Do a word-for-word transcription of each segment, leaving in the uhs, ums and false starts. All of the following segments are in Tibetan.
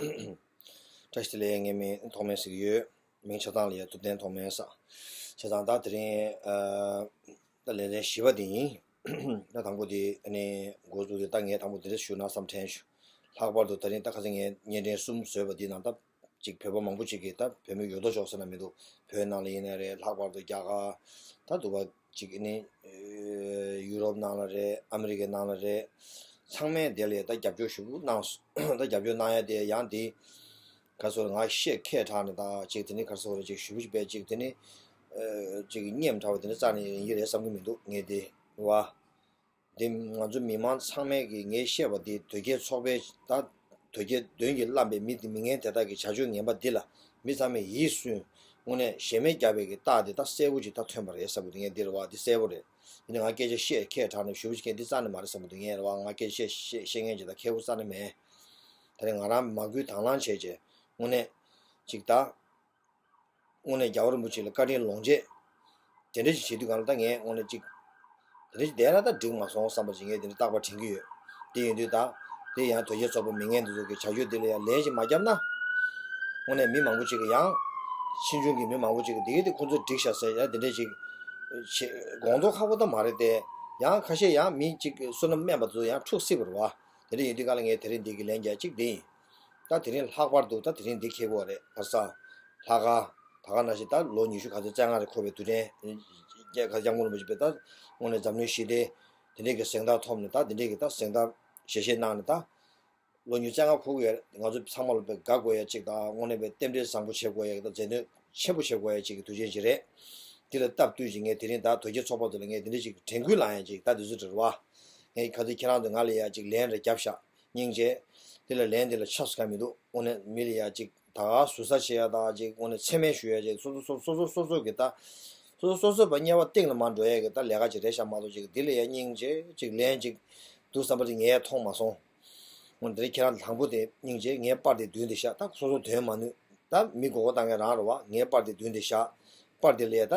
བཀྲ་ཤིས་བདེ་ལེགས། ངའི་མིང་ཐོགས་མེད་ཟེར་གྱི་ཡོད། མིང་ཆ་ཚང་ལ་ཡ་ཐུབ་བསྟན་ཐོགས་མེད་ཟེར། བྱས་ཙང་ད་དེ་རིང་ཨ་ད་ལེ་ཚན་བཞི་པ་དེ་ཡིན། ད་དང་པོ་དེ་ཨ་ནི་འགོ་བཙུགས་དུས་ད་ངས་དང་པོ་དེ་འདྲ་ཞུ་ན་བསམ་དྲན་བྱུང་། ལྷག་པར་དུ་ད་རིང་ད་ཁ་སང་ངས་བརྙན་འཕྲིན་གསུམ་བཟོས་པ་འདི་ནང་ད་ཅིག་བོད་པ་མང་པོ་ཅིག་གིས་ད་བོད་མི་ཡོད་དོ་ཅོག་ཟེར་ན་མི་འདུག་བོད་ནང་ལ་ཡིན་ན་རེད། ལྷག་པར་དུ་རྒྱ་གར་ད་འདུག་པ་ཅིག་ནི་ཡུ་རོབ་ནང་ལ་རེད། ཨ་མི་རི་ཀའི་ནང་ལ་རེད། ཚང་མས་དེ་ལ་ད་རྒྱབ་སྐྱོར་ཞུ་གནང་སོང་། ད་རྒྱབ་སྐྱོར་གནང་ཡ་དེ་ཡང་དེ་ག་སོ་ང་བཤད་ཁས་དྲག་ནས་ད་ཅིག་དེ་ནི་ག་སོ་རེད། ཅིག་ཞུ་བ་ཅིག་པས་ཅིག་དེ་ནི་ཅིག་སྙེམས་དྲགས་པ་དེ་ནི་རྩ་ནས་ཡིན་གྱི་རེད་བསམ་གྱི་མི་འདུག་ངས་དེ་བ། འདི་ང་ཚོ་མི་མང་ཚང་མས་ཀྱིས་ངས་བཤད་པ་འདི་དོལ་རྒྱལ་ཚོགས་པའི་ད་དོལ་རྒྱལ་གདོན་གྱིས་བརླམས་པའི་མི་འདི་མི་ངན་དེ་དག་གི་བྱ་སྤྱོད་ངན་པ་འདི་ལ་མི་ཚང་མས་ཡིད་སུན་དངོས་གནས་ཞེ་མེར་བརྒྱབ་པའི་གི་རྟགས་འདི་ད་གསལ་པོ་ཅིག་ད་ཐོན་པ་རེད་བསམ་གི་འདུག་ངས་འདི་རེད་བ། འདི་གསལ་པོ་རེད། ཡིན་ན་ང་སྐད་ཆ་བཤད་ཁས་དྲག་ནས་ཞུ་བ་ཅིག་མཁན་འདི་རྩ་ནས་མ་རེད་བསམ་གི་འདུག་ངས་རེད་བ། ང་སྐད་ཆ་བཤད་བཤད་བཤད་མཁན་ཅིག་ད་ཁེ་པོ་རྩ་ནས་མེད། ད་རེས་ང་རང་མ་བསྐུལ་དང་བླངས་བྱས་རྗེས་དངོས་གནས་ཅིག་ད། དངོས་གནས་རྒྱལ་བ་རིན་པོ་ཆེ་ལ་བཀའ་དྲིན་ལོངས་སྤྱད། དེ་འདྲ་ཞིག་བྱེད་དུས་གང་ལ་ད་ངས་དངོས་གནས་ཅིག་དེ་འདྲ་ཞིག་བསྡད་ན་ད་འགྲིག་མ་སོང་བསམ་པ་ཞིག་ངས་དེ་འདྲ་རྟག་པར་དྲན་གྱི་ཡོད། དེ་ཡིན་དུས་ད་དེ་ཡང་དོལ་རྒྱལ་ཚོགས་པ་མི་ངན་འདི་ཚོ་གི་བྱ་སྤྱོད་འདི་ལ་ཡང་ལན་ཞིག་མ་བརྒྱབ་ན། དངོས་གནས་མི་མང་པོ་ཅིག་གི་ཡང་ཕྱིས་འབྱུང་གི་མི་མང་པོ་ཅིག་གི་དེ་གི་དེ་ཁོ་ཚོ་འགྲིག་ཤག་ཟེར་ཡང་དེ་འདྲ་ཞིག་བྱེད་དགོངས་རྫོགས་ཁག་པོ་ད་མ་རེད་དེ། ཡང་ཁ་ཤས་ཡང་མི་ཅིག་བསོད་ནམས་དམན་པ་ཚོ་ཡང་འཁྲུག་སྲིད་པ་རེད་བ། དེ་འདྲ་ཡིན་དུས་གང་ལ་ངས་དེ་རིང་འདི་གི་ལན་རྒྱག་ཅིག་དེ་ཡིན། ད་དེ་རིང་ལྷག་པར་དུ་ད་དེ་རིང་འདི་ཁེལ་གོ་རེད། ག་ས་ལྷག་ག་ད་ག་ནང་བཞིན་ད་ལོ་ཉི་ཤུ་ག་ཚོད་བཅོ་ལྔ་རེ་འཁོར་བའི་དུས་དྲན་རྒྱལ་ཁ་སྐྱབས་མགོན་རིན་པོ་ཆེ་པས་ད་དངོས་གནས་འཛམ་གླིང་ཞི་བདེ་དེ་འདྲའི་གི་གཟེངས་རྟགས་ཐོབ་ནས་ད་དེ་འདྲའི་གི་ད་གཟེངས་རྟགས་ཞལ་བཞེས་གནང་ནས་ད་ལོ་ཉི་ཤུ་རྩ་ལྔ་འཁོར་གི་ཡོད་རེད། ང་ཚོ་ཚང་མ་ལ་དཔེ་དགའ་དགོས་ཡ་གཅིག་དང་དངོས་གནས་དཔེ་རྟེན་འབྲེལ་བཟང་པོ་བྱེད་དགོས་ཡ་གི་ད་མཛད་དོན་ཆེན་པོ་བྱེད་དགོས་ཡ་གཅིག་གི་དུས་ཆེན་ཞིག་རེད། དེ་ལ་སྟབས་བསྟུན་ཞིག་ངས་དེ་རིང་ད་དོལ་རྒྱལ་ཚོགས་པ་ཚོ་ལ་ངས་དེ་འདྲ་ཞིག་དྲན་སྐུལ་ལངས་ཡ་གཅིག་ད་དུས་ཚོད་རེད་བ། ངས་ག་ཚོད་ཁྱེད་རང་ཚོ་ང་ལ་ཡ་གཅིག་ལན་རེ་བརྒྱབ་ཤག་སྙིང་རྗེ། དེ་ལ་ལན་དེ་ལ་ཆབས་སུ་ག་མི་འདུག་དངོས་གནས་མི་ལ་ཡ་གཅིག་ད་ག་ཟུར་ཟ་བྱེད་ཡ་ད་ཅིག་དངོས་གནས་མཚན་སྨད་ཞུ་ཡ་ཅིག་སོ་སོ་སོ་སོ་སོ་སོ་གི་ད་སོ་སོ་སོ་སོ་བ་དམྱལ་བ་སྟེང་ལ་མར་འགྲོ་ཡ་གི་ད་ལས་ཀ་ཅིག་རེད་ཤག་མ་གཏོགས་ཅིག་འདི་ལ་ཡ་སྙིང་རྗེ་ཅིག་ལན་ཅིག་འདུག་བསམ་པ་ཅིག་ངས་མཐོང་མ་སོང་། དངོས་འདི་ཁྱེད་རང་དང་པོ་དེ་སྙིང་རྗེ། ངའི་པར་དེ་མདུན་དེ་བཞག་ད་སོ་སོ་དོན་མ་ནུས། ད་མི་མགོ་སྐོར་བཏང་མཁན་རང་རེད་བ། ངའི་པར་དེ་མདུན་དེ་བཞག་པར་དེ་ལ་ཡ་ད་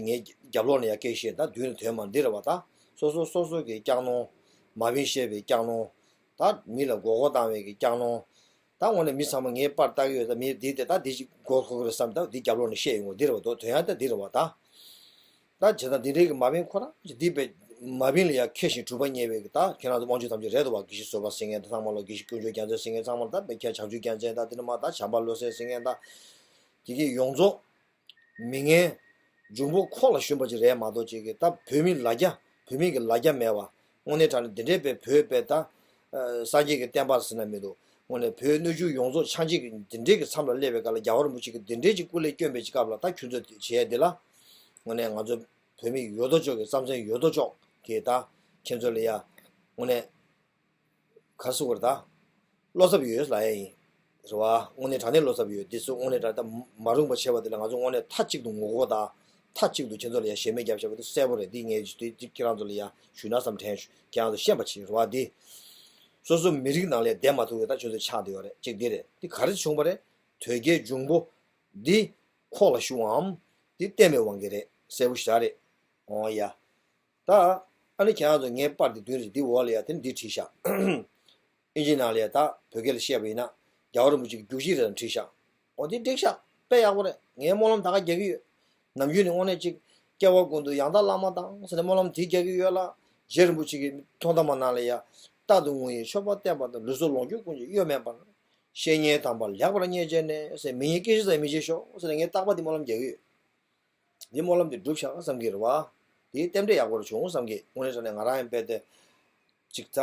ངའི་རྒྱབ་ལོགས་ནས་ཡ་སྐད་བཤད་ད་མདུན་ནས་དོན་མ་འདི་རེད་བ། ད་སོ་སོ་སོ་སོ་གི་སྐྱག་རྫུན། མ་བིན་བཤད་པའི་སྐྱག་རྫུན། ད་མི་ལ་མགོ་སྐོར་བཏང་བའི་གི་སྐྱག་རྫུན། ད་དངོས་གནས་མི་ཚང་མ་ངའི་པར་ལྟ་གི་ཡོད། ད་མི་འདི་དེ་ད་འདི་ཞིག་མགོ་འཁོར་གི་རེད་བསམ། ད་འདི་རྒྱབ་ལོགས་ནས་བཤད་ཡོང་གི་འདི་རེད་བ། དོ་དོན་ཡང་ད་འདི་རེད་བ། ད་ད་བྱས་ཙང་འདི་འདྲའི་གི་མ་བིན་ཁོ་རང་ཅིག་འདི་པའི་མ་བིན་ལ་ཡ་མཁས་ཤིང་གྲུབ་པ་བརྙེས་པའི་གི་ད་ཁྱེད་རང་ཚོ་དབང་ཕྱུག་ཐམས་ཅད་རེད་འདུག་བ། དགེ་བཤེས་བཟོད་པ་ཟེར་མཁན་ད་ཚང་མ་ལ་དགེ་བཤེས་དཀོན་མཆོག་རྒྱལ་མཚན་ཟེར་མཁན་ཚང་མ་ལ་ད་མི་ཁྱེད་བྱང་ཆུབ་རྒྱལ་མཚན་ད་འདི་ནི་མ་ད་བྱམས་པ་བློ་གསལ་ཟེར་མཁན་ད་དེ་གི་ཡོངས་རྫོགས་མི་ངན་འབྱུང་པོ་ཁོ་ལ་ཞོན་པ་ཅིག་རེད་མ་གཏོགས་ཅིག་གི་ད་བོད་མི་ལ་རྒྱ་བོད་མི་གི་ལ་རྒྱ་མེད་བ། དངོས་གནས་དྲང་གནས་འདི་འདྲའི་བོད་བོད་པའི་ད་ཨ་སངས་རྒྱས་ཀྱི་བསྟན་པ་ཟེར་ན་མི་འདུག་དངོས་གནས་བོད་སྣོད་བཅུད་ཡོངས་རྫོགས་ཕྱག་རྗེས་ཀྱི་འདི་འདྲའི་གི་མཚམས་ལ་སླེབས་པའི་སྐབས་ལ་རྒྱལ་བ་རིན་པོ་ཆེ་གི་འདི་འདྲའི་ཅིག་སྐུ་ལས་བསྐྱོན་པའི་ཅིག་སྐབས་ལ་ད་ཁྱོད་ཚོས་བྱས་འདི་ལ་དངོས་གནས་ང་ཚོ་བོད་མི་ཡོད་དོ་ཅོག་གི་རྩམ་ཟན་ཡོད་དོ་ཅོག་གི་ད་ཁྱེད་ཚོ་ལ་ཡ་དངོས་གནས། ག་སུ་བར་ད། བློ་འཚབ་ཡོད་ལ་ཡ་ཡིན། རེད་བ། དངོས་གནས་དྲང་གནས་བློ་འཚབ་ཡོད། འདི་ཚོ་དངོས་གནས་དྲང་གནས་ད་མ་རུངས་པ་བྱས་པ་འདི་ལ་ང་ཚོ་དངོས་གནས་མཐའ་གཅིག་ཏུ་ངོ་རྒོལ་དང་། མཐའ་གཅིག་ཏུ་ཁྱེད་ཚོ་ལ་ཡ་ཞེ་མེར་བརྒྱབ་བཞག་པ་འདི་གསལ་པོ་རེད། འདི་ངས་འདི་འདི་ཁྱེད་རང་ཚོ་ལ་ཡ་ཞུས་ན་བསམ་དྲན། ཁྱེད་རང་ཚོ་ཤེས་པ་བྱེད་རེད་བ། འདི་སོ་སོ་མི་རིགས་ནང་ལ་ཡ་བསྡད་མ་ཐུབ་པའི་ད་ཁྱོད་ཚོ་ཆགས་བསྡད་ཡོད་རེད། གཅིག་འདི་རེད། འདི་ག་རེ་བྱུང་བ་རེད། དོལ་རྒྱལ་འབྱུང་པོ་འདི་ཁོག་ལ་ཞུགས་འམ། འདི་བསྟན་པའི་དབང་གིས་རེད། གསལ་པོ་ཞེ་དྲག་རེད། འོ་ཡ། ད། ཨ་ནི་ཁྱེད་རང་ཚོ་ངའི་པར་འདི་མདུན་རེད། འདི་འོག་ལ་ཡ་དེ་ནི་འདི་བྲིས་ཤག་ཨིན་ཇི་ནང་ལ་ཡ་ད་བོད་སྐད་ལ་བཤད་པ་ཡིན་ན་རྒྱལ་བ་རིན་པོ་ཆེ་གི་རྒྱུགས་གཞི་རེད་བྲིས་ཤག་འོ་འདི་འགྲིག་ཤག་དཔེ་ཡག་པོ་རེད། ངའི་སྨོན་ལམ་ད་ག་རྒྱག་གི་ཡོད། ནམ་རྒྱུན་ནས་དངོས་གནས་ཅིག་སྐྱེ་བ་ཀུན་ཏུ་ཡང་དག་བླ་མ་དང་ཟེར་ནས་སྨོན་ལམ་དེ་རྒྱག་གི་ཡོད་ལ། རྗེ་རིན་པོ་ཆེ་གི་ཐུགས་དམ་པ་ནང་ལ་ཡ། རྟག་ཏུ་ངུ་ཡི་མཆོད་པ་བསྟན་པ་དང་། ལུས་སྲོག་ལོངས་སྤྱོད་ཀུན་གྱི་གཡོ་མེད་པར། བཤེས་གཉེན་དམ་པ་ལེགས་པར་རྙེད་བྱས་ནས་ཟེར། མི་ཉིད་སྐད་ཅིག་ཙམ་མི་བརྗེད་ཤོག་ཟེར་ནས་ངས་རྟག་པར་འདི་སྨོན་ལམ་རྒྱག་གི་ཡོད། འདི་སྨོན་ལམ་འདི་འགྲུབ་ཤག་བསམ་གྱི་རེད་བ། འདི་རྟེན་འབྲེལ་ཡག་པོ་རེ་བྱུང་བསམ་གྱི། དངོས་གནས་དྲང་གནས་ང་རང་ཡང་དཔེ་དེ། ཅིག་ད།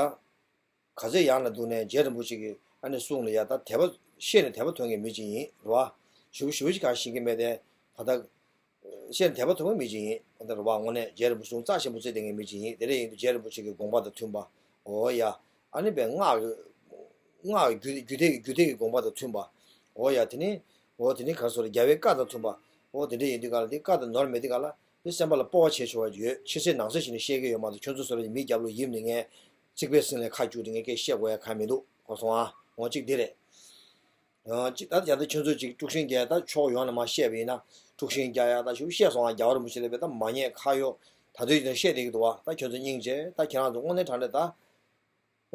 ག་ཚོད་ཡང་ལ་འདུག་ནས་རྗེ་རིན་པོ་ཆེ་གི་ཨ་ནི་གསུང་ལ་ཡ་ད་དད་པ་བཤད་ནས་དད་པ་ཐོན་མཁན་མི་ཅིག་ཡིན་རེད་བ། ཞུ་ཞུ་ཞིག་གང་ཤེས་ཀྱི་མེད་དེ། ད་ལྟ། བཤད་ནས་དད་པ་ཐོན་མཁན་མི་ཅིག་ཡིན། ད་རེད་བ། དངོས་གནས་རྗེ་རིན་པོ་ཆེ་གསུང་རྩ་ཆེན་པོ་བརྩི་བསྡད་མཁན་མི་ཅིག་ཡིན། དེ་འདྲ་ཡིན་དུས་རྗེ་རིན་པོ་ཆེ་གི་དགོངས་པ་དང་མཐུན་པ། འོ་ཡ། ཨ་ནི་བས་སྔགས་ཀྱི། སྔགས་ཀྱི་རྒྱུད་རྒྱུད་སྡེ་རྒྱུད་སྡེ་གི་དགོངས་པ་དང་མཐུན་པ། འོ་ཡ་དེ་ནི། འོ་དེ་ནི་ག་རེ་ཟེར། རྒྱལ་བའི་བཀའ་དང་མཐུན་པ། འོ་དེ་འདྲ་ཡིན་དུས་ག་ལ་དེ་བཀའ་དང་ནོར་མེད་དུས་ག་ལ་དེ་སེམས་པ་ལ་སྤོབས་པ་བྱེད་ཆོག་པ་ཡོད། ཕྱི་གསལ་ནང་གསལ་ཞིག་ནས་བཤད་ཀྱི་ཡོད་མ་གཏོགས་ཁྱོད་ཚོ་ཚོ་ལ་མི་རྒྱབ་ལོགས་ཡིབ་ནས་ངས་རྩིག་པའི་གསེང་ལ་ཁ་བཅུག་སྟེ་ངས་སྐད་བཤད་དགོས་ཡ་གང་མི་འདུག་གོ་སོང་ཨ། འོ་གཅིག་དེ་རེད། ཡང་གཅིག་ད་ཡང་ད་ཁྱོད་ཚོ་ཅིག་དཀྲུག་ཤིང་རྒྱག་ཡ། ད་ཕྱོགས་ཡོངས་ནས་མར་བཤད་པ་ཡིན་ན་དཀྲུག་ཤིང་རྒྱག་ཡ་ད་ཞུ་བཤད་སོང་ཨ། རྒྱལ་བ་རིན་པོ་ཆེ་ལ་བས་ད་མ་ཉེས་ཁ་གཡོག་ད་དུས་ཀྱང་བཤད་བསྡད་ཀྱི་འདུག་བ། ད་ཁྱོད་ཚོ་སྙིང་རྗེ། ད་ཁྱེད་རང་ཚོ་དངོས་གནས་དྲང་གནས་ད།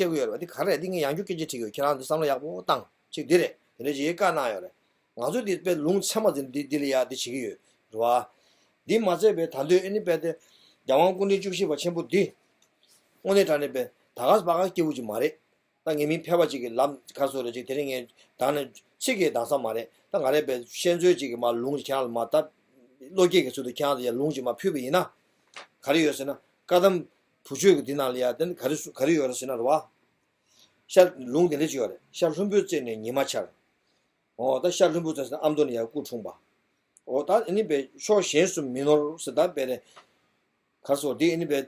བཤད་གི་ཡོད་རེད་བ། འདི་ག་རེད། འདི་ངས་ཡང་བསྐྱར་སྐད་ཆ་དྲིས་ཡོད། ཁྱེད་རང་འདི་བསམ་བློ་ཡག་པོ་བཏང་། གཅིག་འདི་རེད། དེ་འདྲ་ཅིག་བཀའ་གནང་ཡོད་རེད། ང་ཚོ་འདི་དཔེ་ལུང་ཚད་མ་འཛིན་འདི་འདི་ལ་ཡ་འདི་བྱེད་ཀྱི་ཡོད་རེད་བ། འདི་མ་ཚད་པའི་ད་འདོད་ཨ་ནི་དཔེ་དེ་རྒྱལ་དབང་སྐུ་ཕྲེང་བཅུ་བཞི་པ་ཆེན་པོ་འདི་དངོས་གནས་དྲང་གནས་དཔེ་ད་ག་ས་པ་ག་སྐྱེ་བོ་ཅིག་མ་རེད། ད་ངས་མི་ཕལ་པ་ཅིག་གི་ལམ་ག་སོ་རེ་ཅིག་དེ་རིང་ངས་ད་ནི་ཚིག་གིས་འདང་ས་མ་རེད། ད་ང་རས་པའི་ཤེས་འཚོལ་ཅིག་གི་མ་ལུང་ཅིག་ཁྱེད་རང་ལ་མ་ལྟ། བློ་སྐྱེད་ཀྱི་ཚུལ་དུ་ཁྱེད་རང་ལ་ཡ་ལུང་ཅིག་མ་ཕུལ་བ་ཡིན་ན། ག་རེ་ཡོད་ཟེར་ན། བཀའ་གདམས་བུ་ཆོས་ཀྱི་འདི་ནང་ལ་ཡ་དེ་ནི་ག་རེ་སུ་ག་རེ་ཡོད་རེད་ཟེར་ན་རེད་བ། ཤར་ལུང་དེ་འདྲ་ཅིག་ཡོད་རེད། ཤར་ལྷུན་པོའི་རྩེ་ནས་ཉི་མ་འཆར། འོ་ད་ཤར་ལྷུན་པོ་ཚོ་ཟེར་ན་ཨ་མདོ་ནས་ཡར་སྐུ་འཁྲུངས་པ། འོ་ད་ཨ་ནི་པའི་ཕྱོགས་གཞན་སུ་མི་ནོར་ཟེར། ད་པའི་རེད། གར་སོགས་འདི་ཨ་ནི་པའི་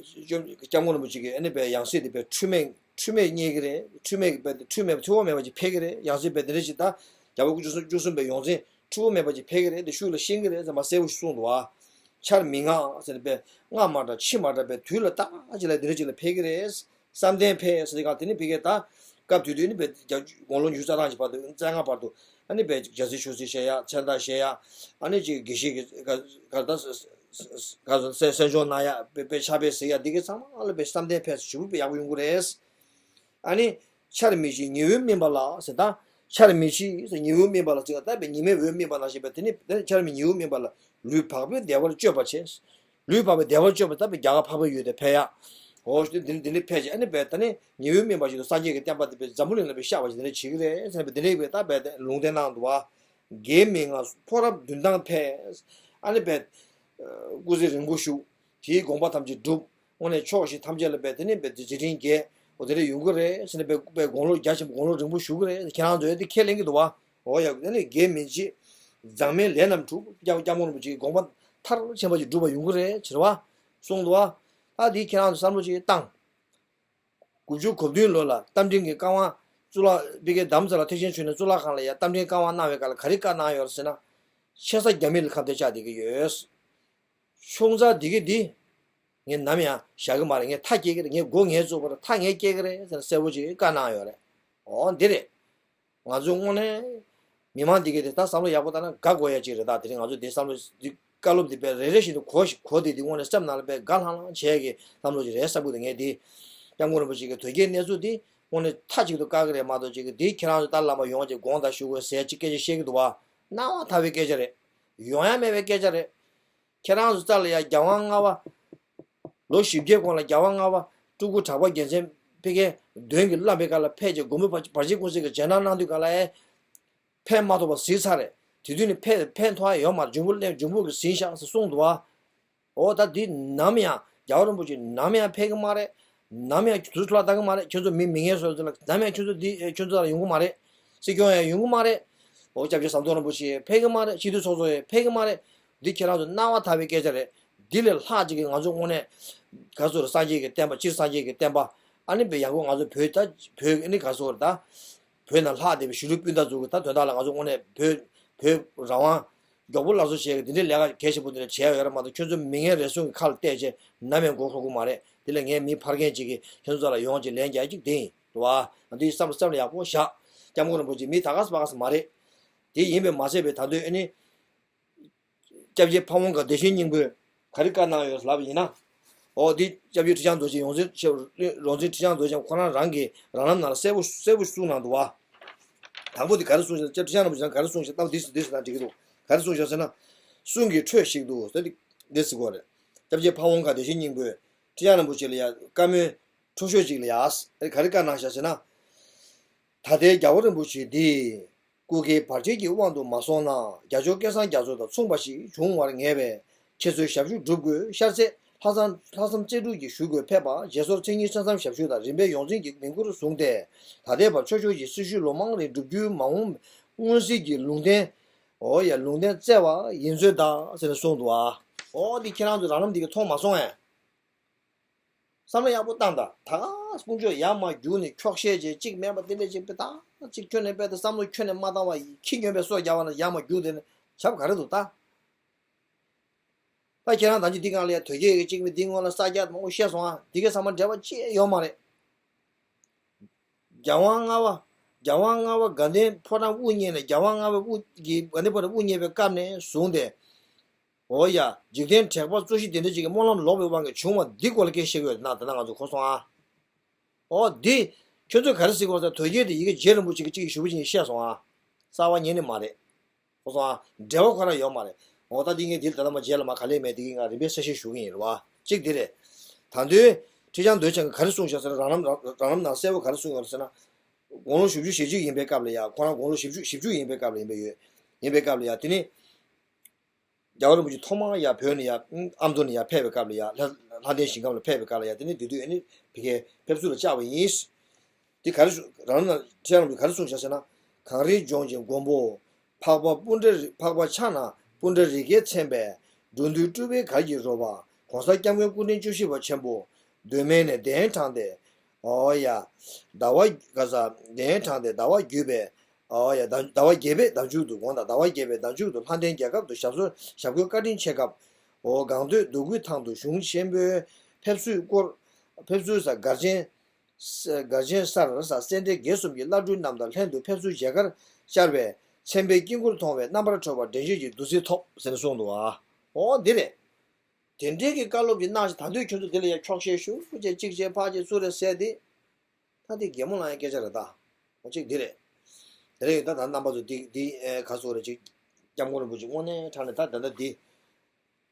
སྐྱབས་མགོན་རིན་པོ་ཆེ་གིས་ཨ་ནི་པའི་ཡང་སྲིད་འདི་པའི་འཁྲུལ་མེད་འཁྲུལ་མེད་རྙེད་ཀྱི་རེད། འཁྲུལ་མེད་པའི་འཁྲུལ་མེད་འཁྲུལ་བ་མེད་པ་ཅིག་འཕེལ་གྱི་རེད། ཡང་སྲིད་པའི་འདི་འདྲ་ཞིག་ད་རྒྱལ་བ་སྐུ་ཕྲེང་བཅུ་གསུམ་པའི་ཡོངས་འཛིན་འཁྲུལ་བ་མེད་པ་ཅིག་འཕེལ་གྱི་རེད། འདི་ཤུགས་ལ་ཤེས་ཀྱི་རེད་ཟེར་མ་གསལ་པོ་ཞིག་གསུངས་འདུག་བ། ཆར་མི་ང་ཟེར་ནས་པའི་སྔ་མ་འདྲ་ཕྱི་མ་འདྲ་པའི་དུས་ལ་ལྟ་ཅི་ལ་འདི་འདྲ་ཅིག་ལ་འཕེལ་གྱི་རེད། བསམ་གཏན་འཕེལ་ཟེར་ཏེ་གང་དེ་ནི་ཕ་གིར་ད་སྐབས་དེ་དུས་ནི་པའི་རྒྱ་དགུང་ལོ་ཉི་ཤུ་རྩ་གྲངས་ཀྱི་བར་དུ་རྩ་ལྔ་བར་དུ་ཨ་ནི་པའི་རྒྱལ་སྲིད་ཆོས་སྲིད་བཤད་ཡ། མཚན་རྟགས་བཤད་ཡ། ཨ་ནི་ཅིག་དགེ་བཤེས་ཀྱི་ག་ག་ད་ག་གསན་གསན་སྦྱོང་གནང་ཡ། པའི་པའི་ཕྱག་དཔེ་གཟིགས་ཡ། འདི་གའི་ཚང་མ་ལ་པའི་བསམ་གཏན་འཕེལ་ཞེ་པོ་པའི་ཡག་པོ་ཡོང་གི་རེད། ཨ་ནི་ཆར་མི་ཕྱིས་ཉི་འོད་སྨིན་པ་ལ་ཟེར། ད་ཆར་མི་ཕྱིས་ཟེར་ཉི་འོད་སྨིན་པ་ལ་ཟེར། ད་པའི་ཉི་མའི་འོད་སྨིན་པ་ནང་བཞིན་པའི་དེ་ནི་དེ་ནི་ཆར་མི་ཉི་འོད་སྨིན་པ་ལ་ལུས་འཕགས་པའི་བདེ་བར་སྤྱོད་པར་བྱེད། ལུས་འཕགས་པའི་བདེ་བར་སྤྱོད་པ་ད་པའི་རྒྱ་གར་འཕགས་པའི་ཡུལ་དེ་འཕེལ་ཡ། འོ་དེ་འདི་འདི་འདི་འཕེལ་ཅིག་ཨ་ནི་པའི་ད་ནི་ཉི་འོད་སྨིན་པ་བཞིན་དུ་སངས་རྒྱས་ཀྱི་བསྟན་པ་དེ་པའི་འཛམ་བུ་གླིང་ལ་པའི་ཤར་བ་ཞིག་དེ་འདྲ་བྱེད་ཀྱི་རེད་ཟེར་ནས་པའི་དེ་འདྲའི་པའི་ད་པའི་ལུང་བསྟན་གནང་འདུག་བ། དགེ་མི་ང་མཐོ་རབས་མདུན་ཐང་འཕེལ། ཨ་ནི་པའི་སྐུ་ཚེ་རིང་པོ་བཞུགས། དེའི་དགོངས་པ་ཐམས་ཅད་འགྲུབ། དངོས་གནས་ཕྱོགས་བཞི་ཐམས་ཅད་ལ་པའི་དེ་ནི་པའི་རྗེས་དྲན་རྒྱས། འོ་དེ་འདྲ་ཡོང་གི་རེད་ཟེར་ནས་པའི་པའི་དགུང་ལོ་རྒྱ་ཆེན་པོ་དགུང་ལོ་རིང་པོ་བཞུགས་ཀྱི་རེད། ཁྱེད་རང་ཚོས་དེ་ཁས་ལེན་གྱི་འདུག་བ། འོ་ཡ། ཨ་ནི་དགེ་མི་བྱེད། མཛངས་མའི་ལས་རྣམས་གྲུབ། སྐྱབས་སྐྱབས་མགོན་རིན་པོ་ཆེའི་དགོངས་པ་མཐར་ཕྱིན་པ་ཞིག་འགྲུབ་པ་ཡོང་གི་རེད་ཟེར་བ། གསུངས་འདུག་བ། ད་འདི་ཁྱེད་རང་ཚོ་བསམ་བློ་ཅིག་བཏང་། དགུ་བཅུ་གོ་བདུན་ལོ་ལ་རྟ་མགྲིན་གྱི་བཀའ་དབང་། གཙུག་ལག་པའི་གི་དྷ་རམ་ས་ལ་ཐེག་ཆེན་ཆོས་གླིང་གཙུག་ལག་ཁང་ལ་ཡ་རྟ་མགྲིན་བཀའ་དབང་གནང་བའི་སྐབས་ལ་ག་རེ་བཀའ་གནང་ཡོད་རེད་ཟེར་ན། ཤ་ཟ་རྒྱ་མི་ལ་ཁ་གཏད་བཅག་བསྡད་ཀྱི་ཡོད། ཆུང་ཙག་འདི་གི་འདི། ངས་ནམ་ཡང་བཞག་གི་མ་རེད། ངས་མཐའ་སྐྱེལ་གི་རེད། ངས་མགོ་ངས་བཙུགས་པ་རེད། མཐའ་ངས་སྐྱེལ་གི་རེད་ཟེར་ནས་གསལ་པོ་ཅིག་བཀའ་གནང་ཡོད་རེད། འོ་འདི་རེད། ང་ཚོ་དངོས་གནས་མི་མང་འདི་གས་དེ་ད་བསམ་བློ་ཡག་པོ་བཏང་ན་དགའ་དགོས་ཡ་ཅིག་རེད། ད་དེ་རིང་ང་ཚོ་འདི་བསམ་བློ་འདི་བཀའ་སློབ་འདི་དཔེ་རེ་རེ་བཞིན་དུ་གོ་ཞིག་གོ་དེ་འདི་དངོས་གནས་སེམས་ནང་ལ་དཔེ་དགའ་ལྷང་ལྷང་བྱས་ཀྱི་བསམ་བློ་ཅིག་རེད་བསམ་གི་འདུག་ངས་འདི་སྐྱབས་མགོན་རིན་པོ་ཆེ་གི་དོལ་རྒྱལ་གནས་ཚུལ་འདི་དངོས་གནས་མཐའ་གཅིག་ཏུ་བཀག་གི་རེད་མ་གཏོགས་ཅིག་གི་འདི་ཁྱེད་རང་ཚོ་ད་བླ་མ་ཡོང་བ་ཅིག་དགོངས་དག་ཞུ་དགོས་ཟེར་ཅིག་སྐད་ཆ་བཤད་ཀྱི་འདུག་བ། སྣང་བ་དག་པའི་སྐད་ཆ་རེད། ཡོང་ཡ་མེད་པའི་སྐད་ཆ་རེད། ཁྱེད་རང་ཚོ་རྩ་ལ་ཡ་རྒྱལ་དབང་ལྔ་པ། ལོ་བཞི་བརྒྱའི་གོང་ལ་རྒྱལ་དབང་ལྔ་པ་སྤྲུལ་སྐུ་གྲགས་པ་རྒྱལ་མཚན་ཕ་གིའི་མདུན་གྱི་བླ་མའི་སྐབས་ལ་ཕེབས་རྗེས་མགོན་པོ་བར་ཆད་ཀུན་སེལ་གྱི་རྗེས་གནང་གནང་དུས་སྒང་ལ་ཨེ། ཕན་མ་ཐོགས་པ་གཟིགས་ཚར་རེད། དེ་དུས་ནས་ཕན་ཕན་ཐོགས་ཡ་ཡོད་མ་རེད། འབྱུང་པོ་སླེབས་འབྱུང་པོ་གིས་ཟིན་ཤག་ཟེར་གསུངས་འདུག་བ། འོ་ད་འདི་ནམ་ཡང་རྒྱལ་བ་རིན་པོ་ཆེ་ནམ་ཡང་ཕེབས་ཀྱི་མ་རེད། ནམ་ཡང་དུས་ཚོད་ལ་བལྟ་གི་མ་རེད། ཁྱོད་ཚོ་མི་མི་ངན་སོ་སོ་ལ་ནམ་ཡང་ཁྱོད་ཚོ་འདི་ཁྱོད་ཚོ་ལ་ཡོང་གི་མ་རེད། སྲིད་སྐྱོང་ཡང་ཡོང་གི་མ་རེད། འོ་སྐྱབས་རྗེ་ཟམ་གདོང་རིན་པོ་ཆེ་ཕེབས་ཀྱི་མ་རེད། སྤྱི་འཐུས་ཚོགས་གཙོ་ཡང་ཕེབས་ཀྱི་མ་རེད། འདི་ཁྱེད་རང་ཚོ་སྣང་བ་མཐའ་བའི་སྐད་ཆ་རེད། འདི་ལས་ལྷག་ཅིག་གི་ང་ཚོ་དངོས་གནས་ག་ཚོད་རེད། སངས་རྒྱས་ཀྱི་བསྟན་པ་སྤྱིར་སངས་རྒྱས་ཀྱི་བསྟན་པ་ཨ་ནི་བས་ཡང་སྒོས་ང་ཚོ་བོད་ད་བོད་ཨ་ནི་ག་ཚོད་རེད་ད། བོད་ནང་ལྷག་བསྡད་པའི་གཞིས་ལུས་སྤུན་ཟླ་ཚོ་གི་ད་དོན་དག་ལ་ང་ཚོ་དངོས་གནས་བོད་བོད་རང་དབང་མགྱོགས་པོ་སླར་གསོ་བྱེད་ཀྱི་འདི་འདྲའི་ལས་ཀ་གལ་ཆེན་པོ་འདི་འདྲ་བྱས་ཡོད་རེད་མ་གཏོགས་ཁྱོད་ཚོ་མི་ངན་རེ་ཟུང་གི་ཁ་ལ་གཏད་བྱས་ནམ་ཡང་མགོ་འཁོར་གི་མ་རེད། དེ་ལས་ངས་མི་ཕར་རྒན་ཅིག་གིས་ཁྱོད་ཚོ་ལ་ཡོང་ཅིག་ལན་རྒྱག་ཅིག་དེ་ཡིན་རེད་བ། ང་འདི་བསམ་བསམ་ལ་ཡག་པོ་བཞག་སྐྱབས་མགོན་རིན་པོ་ཆེ་མི་ད་ག་སེ་ཕ་ག་སེ་མ་རེད། དེ་ཡིན་པས་མ་ཚད་པའི་ད་དུང་ཨ་ནི། སྐྱབས་རྗེ་ཕ་བོང་ཁ་བདེ་ཆེན་སྙིང་པོས་ག་རེ་བཀའ་གནང་ཡོད་ལབ་ཡིན་ན། འོ་འདི་སྐྱབས་རྗེ་ཁྲི་བྱང་རྡོ་རྗེ་ཡོངས་འཛིན་ཆེ་རོང་འཛིན་ཁྲི་བྱང་རྡོ་རྗེ་ཁོ་རང་རང་གི་རང་རྣམ་ནང་ལ་གསལ་པོ་གསལ་པོ་གསུངས་གནང་འདུག་བ། དང་པོ་འདི་ག་རེ་གསུངས་ཤག་སྐྱབས་ཁྲི་བྱང་རིན་པོ་ཆེ་རང་ག་རེ་གསུངས་ཤག་ད་འདི་སུ་འདི་སུ་དང་འགྲིག་གི་འདུག་ག་རེ་གསུངས་ཤག་ཟེར་ན། གསུང་གི་འཕྲོས་ཤིག་ཏུ་ཟེར་ཏེ་འདི་ཟེར་གོ་རེད། སྐྱབས་རྗེ་ཕ་བོང་ཁ་བདེ་ཆེན་སྙིང་པོས་ཁྲི་བྱང་རིན་པོ་ཆེ་ལ་ཡ་བཀའ་མོལ་མཐོ་ཤོས་ཅིག་ལ་ཡ་ག་རེ་བཀའ་གནང་ཤག་ཟེར་ན། ད་ལྟའི་རྒྱལ་བ་རིན་པོ་ཆེ་འདི། སྐུ་སྒེར་བར་ཆད་ཀྱི་དབང་དུ་མ་སོང་ན་རྒྱལ་མཆོག་སྐལ་བཟང་རྒྱ་མཚོ་དང་མཚུངས་པ་ཞིག་འབྱུང་བར་ངེས་པས། ཁྱེད་ཚོས་ཞབས་ཞུ་སྒྲུབ་དགོས། ཤར་ཚེས་ལྷག་བསམ་ལྷག་བསམ་རྩེ་དྲུག་གིས་ཞུ་དགོས་ཕེབས་པ། རྗེས་སོར་མཚན་ཉིད་ཕྱག་མཚམས་ཞབས་ཞུ་དང་རིམ་པས་ཡོངས་འཛིན་གྱི་མིང་ཁུར་བཟུང་སྟེ། ད་ལྟའི་བར་ཆོས་ཕྱོགས་ཀྱི་སྲི་ཞུ་ལོ་མང་རིང་བསྒྲུབ་རྒྱུའི་མ་འོངས་མངོན་གསལ་གྱི་ལུང་བསྟན། འོ་ཡ་ལུང་བསྟན་བསྩལ་བ་ཡིན་ཚོད་གདའ་ཟེར་ནས་གསུངས་འདུག་ཨ། འོ་འདི་ཁྱེད་རང་ཚོ་རང་རྣམ་འདི་ག་མཐོང་མ་སོང་ཨེ། བསམ་བློ་ཡག་པོ་བཏང་དང་། ད་ག་དཀོན་མཆོག་ཡར་མར་རྒྱུག་ནས་འཁྱོག་བཤད་བྱས་གཅིག་མེད་པ་དེ་འདྲས་ཅིག་པའི་ད་གཅིག་ཁྱོན་ནས་པའི་ད་བསམ་བློ་ཁྱོན་ནས་མ་བཏང་བ་ཡིན་ཁྱི་སྨྱོན་པའི་སོ་རྒྱག་པ་ན་ཡར་མར་རྒྱུག་དེ་ནས་བྱབ་ག་རེ་འདུག་ད། ད་ཁྱེད་རང་ད་ཅི་འདི་གང་ལ་ཡ་དོལ་རྒྱལ་གྱི་གཅིག་མི་འདི་སྔོན་ལ་ས་རྒྱག་མང་པོ་བཤད་སོང་ཨ། འདི་གའི་ཚང་མ་འབྲེལ་བ་ཅི་ཡོད་མ་རེད། རྒྱལ་དབང་ལྔ་པ། རྒྱལ་དབང་ལྔ་པ་དགའ་ལྡན་ཕོ་བྲང་དབུ་བརྙེས་ནས་རྒྱལ་དབང་ལྔ་པའི་དབུ་གི་དགའ་ལྡན་ཕོ་བྲང་དབུ་བརྙེས་པའི་སྐབས་ནས་བཟུང་སྟེ། འོ་ཡ། འཇིག་རྟེན་དྲེགས་པ་གཙོ་གཞི་དེ་འདྲ་ཅིག་གི་སྨོན་ལམ་ལོག་པའི་དབང་གིས་བྱུང་བ་འདི་སྐོར་ལ་སྐད་བཤད་ཀྱི་ཡོད་ན་དེ་ན་ང་ཚོ་གོ་སོང་ཨ། འོ་འདི། ཁྱོད་ཚོས་ག་རེ་ཟེར་དགོས་ཟེར་དོལ་རྒྱལ་དེ་ཡི་གེ་རྗེ་རིན་པོ་ཆེ་གི་གཅིག་ཞུ་བ་ཅིག་བཤད་སོང་ཨ། རྩ་བ་ཉིད་ནས་མ་རེད། གོ་སོང་ཨ། འབྲེལ་བ་ཁོ་རང་ཡོད་མ་རེད། འོ་ད་འདི་ངས་འདི་ལ་ད་ལྟ་མ་རྗེས་ལ་མ་ག་ལེར་མེད་དེ་གི་ང་རིམ་པས་གསལ་བཤད་ཞུ་གི་ཡིན་རེད་བ། གཅིག་འདི་རེད། ད་དུང་། ཁྲི་བྱང་རྡོ་རྗེ་འཆང་གིས་ག་རེ་གསུངས་བཞག་ཟེར་ན་རང་རྣམ་རང་རྣམ་ནང་གསལ་པོ་ག་རེ་གསུངས་ཡོད་ཟེར་ན། དགུང་ལོ་བཞི་བཅུ་ཞེ་གཅིག་ཡིན་པའི་སྐབས་ལ་ཡ་ཁོ་རང་དགུང་ལོ་བཞི་བཅུ་བཞི་བཅུ་ཡིན་པའི་སྐབས་ལ་ཡིན་པའི་ཡོད། ཡིན་པའི་སྐབས་ལ་ཡ་དེ་ནི། རྒྱལ་བ་རིན་པོ་ཆེ་ཐོག་མར་ཡར་བོད་ནས་ཡར་ཨ་མདོ་ནས་ཡར་ཕེབས་པའི་སྐབས་ལ་ཡ་ལྷ་ལྷ་ལྡན་ཞིང་ཁམས་ལ་ཕེབས་པའི་སྐབས་ལ་ཡ་དེ་ནས་དེ་དུས་ཨ་ནི་ཕ་གིར་ཕེབས་བསུ་ལ་བཅར་བ་ཡིན། དེ་ག་རེ་ཞུ་རང་རྣམ་ཁྲི་བྱང་རིན་པོ་ཆེ་ག་རེ་གསུངས་བཞག་ཟེར་ན། གངས་རིའི་ལྗོངས་ཀྱི་མགོན་པོ། འཕགས་པ་སྤུན་ཟླ་རི་འཕགས་པ་ཕྱག་ན་སྤུན་ཟླ་རི་རྒྱལ་མཚན་པས། འགྲོ་འདུལ་སྤྲུལ་པའི་གར་གྱིས་རོལ་པ། ༸གོང་ས་༸སྐྱབས་མགོན་སྐུ་ཕྲེང་བཅུ་བཞི་པ་ཆེན་པོ། མདོ་སྨད་ནས་གདན་དྲངས་ཏེ། འོ་ཡ། ཟླ་བ་ག་ས་གདན་དྲངས་ཏེ་ཟླ་བ་བརྒྱུད་པའི། ཨོ་ཡ། ཟླ་ཟླ་བ་བརྒྱད་པའི་ཟླ་མཇུག་ཏུ་དགོངས་དག་ཟླ་བ་བརྒྱད་པའི་ཟླ་མཇུག་ཏུ་ལྷ་ལྡན་རྒྱལ་ཁབ་ཏུ་ཞབས་སོར་ཞབས་བསྐོར་བཀའ་དྲིན་ཆེ་སྐབས། ཨོ་སྒང་སྟོད་རྡོ་སྐུད་ཐང་དུ་གཞུང་ཆེན་པོའི་ཕེབས་བསུའི་སྐོར། ཕེབས་བསུའི་ས་སྒར་ཆེན། སྒར་ཆེན་སར་ས་སེ་འབྲས་དགེ་གསུམ་གྱི་བླ་སྤྲུལ་རྣམས་དང་ལྷན་དུ་ཕེབས་བསུའི་མཇལ་ཁར་བཅར་བས་མཚན་དཔེའི་དཀྱིལ་འཁོར་མཐོང་བས་རྣམ་པར་འཕྲོད་པ་དྲན་ཤེས་ཀྱི་བདུད་རྩི་ཐོབ་ཟེར་ནས་གསུངས་འདུག་ཨ། ཨོ་འདི་རེད། དེ་འདྲའི་གི་བཀའ་སློབ་ཀྱི་གནང་ཞིང་ད་དུང་ཁྱོད་ཚོ་དེ་ལ་ཡང་འཁྱོག་བཤད་ཞུ་བྱས་གཅིག་བྱས་ཕར་བྱས་ཚུར་རེ་ཟེར་ཏེ། ད་དེ་གད་མོ་ལངས་ཡ་སྐད་ཆ་རེད་ད། འོ་གཅིག་འདི་རེད། དེ་རིང་ད་ད་རྣམ་པ་ཚོ་འདི་འདི་ཨེ་ག་སོ་རེ་གཅིག་སྐྱབས་མགོན་རིན་པོ་ཆེ་དངོས་གནས་དྲང་གནས་ད་ད་ད་འདི།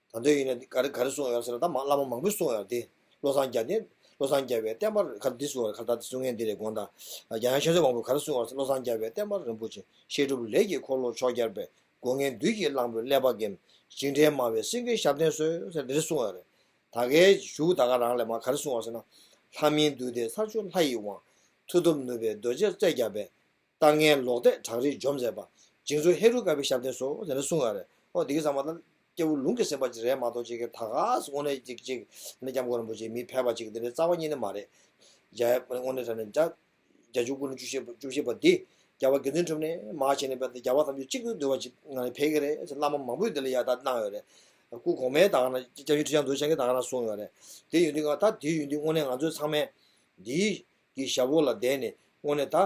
ད་འདོད་ཡིན་ན་ག་རེ་ག་རེ་གསུངས་ཡོད་ཟེར་ན་ད་མ་བླ་མ་མང་པོས་གསུངས་ཡོད་དེ། བློ་བཟང་རྒྱལ་ལྡན་བློ་བཟང་རྒྱལ་བའི་བསྟན་པ་ག་འདི་གསུངས་ཡོད་ག་ད་འདི་གསུང་མཁན་འདི་རེད་དགོངས་དག་རྒྱལ་ཡང་ཆོས་མཛད་དབང་པོས་ག་རེ་གསུངས་ཡོད་ཟེར་བློ་བཟང་རྒྱལ་བའི་བསྟན་པ་རིན་པོ་ཆེ་བཤད་སྒྲུབ་ལས་ཀྱི་འཁོར་ལོ་ཕྱོགས་བརྒྱར་སྤེལ། སྒོ་ངའི་བདུད་ཀྱི་གླང་པོས་ཀླད་པ་འགེམས། ཇི་འདྲའི་སྨྲ་བའི་སེང་གེའི་ཞབས་བརྟན་གསོལ་ཟེར་འདི་རེ་གསུངས་ཡོད་རེད། ད་གའི་གཞུག་ད་ག་རང་ལས་མ་ག་རེ་གསུངས་པ་ཟེར་ན། ལྷ་མིའི་འདུས་སྡེ་ཚར་གཅོད་ལྷ་ཡི་དབང་། མཐུ་སྟོབས་ནུས་པའི་རྡོ་རྗེ་རྩེ་བརྒྱ་པས། ལྟ་ངན་ལོག་ལྟས་བྲག་རིས་འཇོམས་མཛད་པ། དྲིན་གཟོ་ཧེ་རུ་ཀ་པའི་ཞབས་བརྟན་སོགས་ཟེར་ནས་གསུངས་ཡོད་རེད། ཨོ་དེ་གི་ཚང་མ་ད་སྐྱེ་བོ་ལུང་གི་སེམས་དཔའ་ཅིག་རེད་མ་གཏོགས་ཅིག་གི་ད་ག་སེ་དངོས་གནས་ཅིག་ཅིག་ནི་སྐྱབས་མགོན་རིན་པོ་ཆེ་མི་ཕལ་པ་ཅིག་དེ་འདྲའི་རྩ་བ་ཉིད་ནས་མ་རེད། རྒྱ་དངོས་གནས་དྲང་གནས་རྒྱ་རྒྱ་གཅིག་སྐུ་ནི་བཅུ་བཞི་པ་བཅུ་བཞི་པ་འདི་རྒྱལ་བ་དགེ་འདུན་གྲུབ་ནས་མར་བྱས་ནས་བལྟས་ཏེ་རྒྱལ་བ་ཐམས་ཅད་གཅིག་ཏུ་འདུས་པ་ཅིག་ང་ནི་ཕེབས་ཀྱི་རེད་ཟེར་བླ་མ་མང་པོས་དེ་ལ་ཡར་ལྟ་གནང་ཡོད་རེད། སྐུ་གོང་མའི་ད་ག་ན་སྐྱབས་རྗེ་ཁྲི་བྱང་རྡོ་རྗེ་འཆང་གིས་ད་ག་ན་གསུངས་ཡོད་རེད། དེ་ཡོད་དུས་ང་ད་དེ་ཡོད་དུས་དངོས་གནས་ང་ཚོས་ཚང་མས་འདིའི་གི་ཞབས་འོག་ལ་བསྡད་ནས་དངོས་གནས་ད་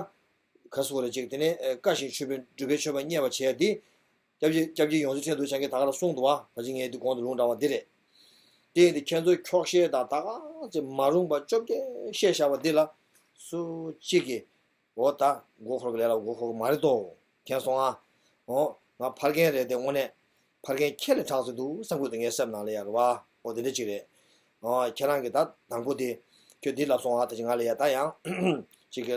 ག་སུ་རེད་ཅིག་དེ་ནས་བཀའ་བཞིན་ཆོས་འཕེལ་སྒྲུབ་པའི་མཆོད་པ་མཉེས་པ་བྱས་ཏེ། སྐྱབས་རྗེ་སྐྱབས་རྗེ་ཡོངས་འཛིན་ཁྲི་རྡོ་རྗེ་འཆང་གིས་ད་ག་ལ་གསུངས་འདུག་བ། ད་ཅི་ངས་འདི་གོང་དུ་ལུང་དྲངས་པ་འདི་རེད། དེ་ཡིན་དུས་ཁྱེད་ཚོས་འཁྱོག་བཤད་དང་ད་ག་ཚོད་མ་རུང་པ་བཅོ་བརྒྱད་བཤད་བཞག་པ་འདི་ལ་སུ་གཅིག་གིས་འོ་ད་མགོ་འཁོར་གི་ལས་ལ་མགོ་འཁོར་གི་མ་རེད་དོ། མཁྱེན་སོང་ཨ། འོ་ང་ཕ་རྒན་རེད་དེ་དངོས་གནས་ཕ་རྒན་ཁྱེད་ལས་དྲག་ཚོད་འདུག་བསམ་གི་འདུག་ངའི་སེམས་ནང་ལ་ཡར་བ། འོ་དེ་འདྲ་ཅིག་རེད། ཨ་ཁྱེད་རང་གིས་ད་དང་པོ་དེ་ཁྱོད་འདི་ལབ་སོང་ཨ། ད་ཅི་ང་ལ་ཡ་ད་ཡང་ཅིག་གི་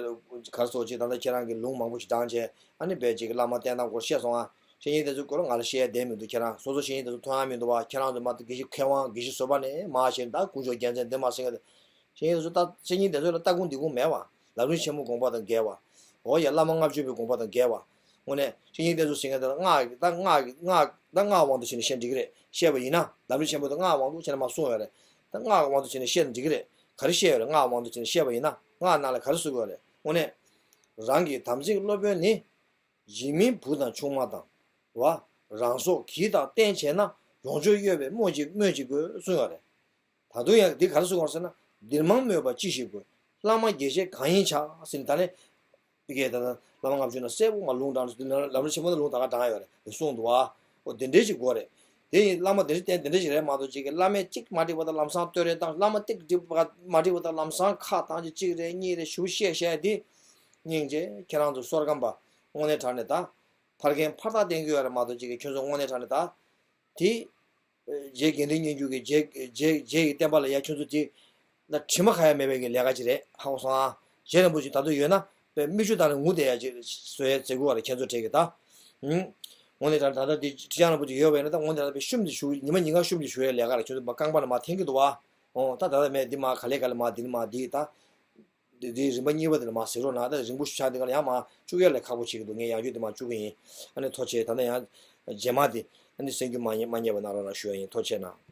གར་སོགས་ཅིག་ད་ལྟ་ཁྱེད་རང་གིས་ལུང་མང་པོ་ཞིག་དྲངས་བྱས་ཨ་ནི་བས་ཅིག་གི་བླ་མ་བསྟེན་སྟངས་སྐོར་བཤད་སོང་ཨ། བཤེས་གཉེན་དེ་ཚོའི་སྐོར་ང་ལ་བཤད་ཡ་བསྡད་མི་འདུག་ཁྱེད་རང་སོ་སོ་བཤེས་གཉེན་དེ་ཚོ་མཐོང་ཡ་མི་འདུག་བ། ཁྱེད་རང་ཚོ་མ་གཏོགས་དགེ་བཤེས་མཁས་དབང་དགེ་བཤེས་བཟོད་པ་ནས་མ་བྱས་ད་དཀོན་མཆོག་རྒྱལ་མཚན་འདི་མ་ཟེར་གི། བཤེས་གཉེན་དེ་ཚོ་ད་བཤེས་གཉེན་དེ་ཚོ་ལ་ལྟ་སྐུལ་འདི་སྐུལ་མེད་བ། ལམ་རིམ་ཆེན་མོའི་དགོངས་པ་དང་འགལ་བ། འོ་ཡ་བླ་མ་ལྔ་བཅུ་པའི་དགོངས་པ་དང་འགལ་བ། དངོས་གནས་བཤེས་གཉེན་བསྟེན་ཚུལ་ཟེར་མཁན་དེ་ལ་སྔགས་ཀྱི་ད་སྔགས་ཀྱི་སྔགས་ད་སྔགས་དབང་དུ་བྱས་ནས་བཤད་འགྲིག་གི་རེད། བཤད་པ་ཡིན་ན་ལམ་རིམ་ཆེན་མོ་དེ་སྔགས་དབང་དུ་བྱས་ནས་མར་གསུངས་ཡོད་རེད། ད་སྔགས་དབང་དུ་བྱས་ནས་བཤད་ན་འགྲིག་གི་རེད། ག་རེ་བཤད་ཡོད་རེད། སྔགས་དབང་དུ་བྱས་ནས་བཤད་པ་ཡིན་ན་སྔགས་ནང་ལ་ག་རེ་གསུངས་ཡོད་རེད། དངོས་གནས་རང་གི་དམ་ཚིག་སློབ་དཔོན་ནི། ཡིན་མིན་བུ་དང་ཆུང་མ་དང་། བ། རང་སྲོག་གིས་དང་བསྟེན་བྱས་ན། ཡོངས་སྤྱོད་གཡོ་བས་སྨོས་ཅི་སྨོས་ཅི་དགོས་གསུངས་ཡོད་རེད། ད་དུང་ཡང་འདི་ག་རེ་གསུངས་ཡོད་ཟེར་ན། འདིར་མང་སྨོས་པ་ཅི་ཞིག་དགོས། བླ་མ་དགེ་བཤེས་གང་ཡིན་བྱ། ཟེར་ནས་ད་ནི། དེ་གས་ད་ལྟ་བླ་མ་ལྔ་བཅུ་ན་གསལ་པོ་ང་ལུང་དྲངས་ལམ་རིམ་ཆེན་མོ་ན་ལུང་ད་ག་དྲངས་ཡོད་རེད་གསུངས་འདུག་བ། ཨོ་དེ་འདྲའི་ཞིག་དགོས་རེད། དེ་ཡིན་བླ་མ་དེ་འདྲ་བསྟེན་དེ་འདྲ་ཞིག་རེད་མ་གཏོགས་ཅིག་གི་བླ་མས་གཅིག་མ་འགྲིག་པ་དང་ལམ་སང་བསྟོད་རེས་བཏང་། བླ་མ་གཅིག་འགྲིག་པ་མ་འགྲིག་པ་དང་ལམ་སང་ཁ་བཏང་ཅིག་གཅིག་རེ་གཉིས་རེ་ཞུ་བཤད་བཤད་དེ། སྙིང་རྗེ་ཁྱེད་རང་ཚོ་བསོད་སྐམ་པ་དངོས་གནས་དྲང་གནས་ད། ཕར་རྒན་ཕར་ཐག་བསྟན་གྱི་ཡོད་རེད་མ་གཏོགས་ཅིག་གི་ཁྱོད་ཚོ་དངོས་གནས་དྲང་གནས་ད། དེ། རྗེ་དགེ་འདུན་སྙན་བརྒྱུད་ཀྱི་རྗེ་རྗེ་རྗེ་ཡི་བསྟན་པ་ལ་ཡ་ཁྱོད་ཚོ་དེ། ལ་དྲི་མ་ཁ་ཡ་མེད་པའི་གི་ལས་ཀ་ཅིག་རེད་ཧ་གོ་སོང་ཨ། རྗེ་རིན་པོ་ཆེ་ད་དུང་ཡོད་ན་དཔེ་མིག་ཆུ་བཏང་ནས་ངུ་བསྡད་ཡ་ཅིག་བཟོ་ཡ་མཛད་དགོས་པ་རེད་ཁྱེད་ཚོ་གྲས་ཀྱི་ད། ཧུམ། དངོས་གནས་དྲང་ད་ལྟ་དེ་ཁྲི་བྱང་རིན་པོ་ཆེ་ཡོད་པ་ཡིན་ན་ད་དངོས་གནས་དྲང་དཔེ་ཤུམ་དེ་ཞུ་ཉི་མ་ཉིན་གང་ཤུམ་དེ་ཞུ་ཡའི་ལས་ཀ་རེད་ཁྱོད་ཚོ་མ་རྐང་པ་ནས་མ་འཐེན་གྱི་འདུག་ཨ། ཨོ་ད་ད་ལྟ་མེད་འདི་མ་ག་ལེ་ག་ལེ་མ་འདི་ནི་མ་འདི་ད། འདི་འདི་རིམ་པ་གཉིས་པ་དེ་ལ་མ་ཟེར་རོགས་གནང་། ད་རིང་པོ་ཞིག་ཆགས་འདི་ག་ལ་ཡང་མ་བཅུག་ཡ་ལས་ཁག་པོ་བྱེད་ཀྱི་འདུག་ངས་ཡང་བསྐྱར་འདི་མ་བཅུག་གི་ཡིན། ཨ་ནི་ཐུགས་རྗེ་ཆེ། ད་ནི་ཡང་རྗེས་མ་འདི་ཨ་ནི་གསན་རྒྱུ་མ་རྙེད་མ་རྙེད་པ་གནང་རོགས་གནང་ཞུ་ཡ་ཡིན། ཐུགས་རྗེ་ཆེ་གནང་།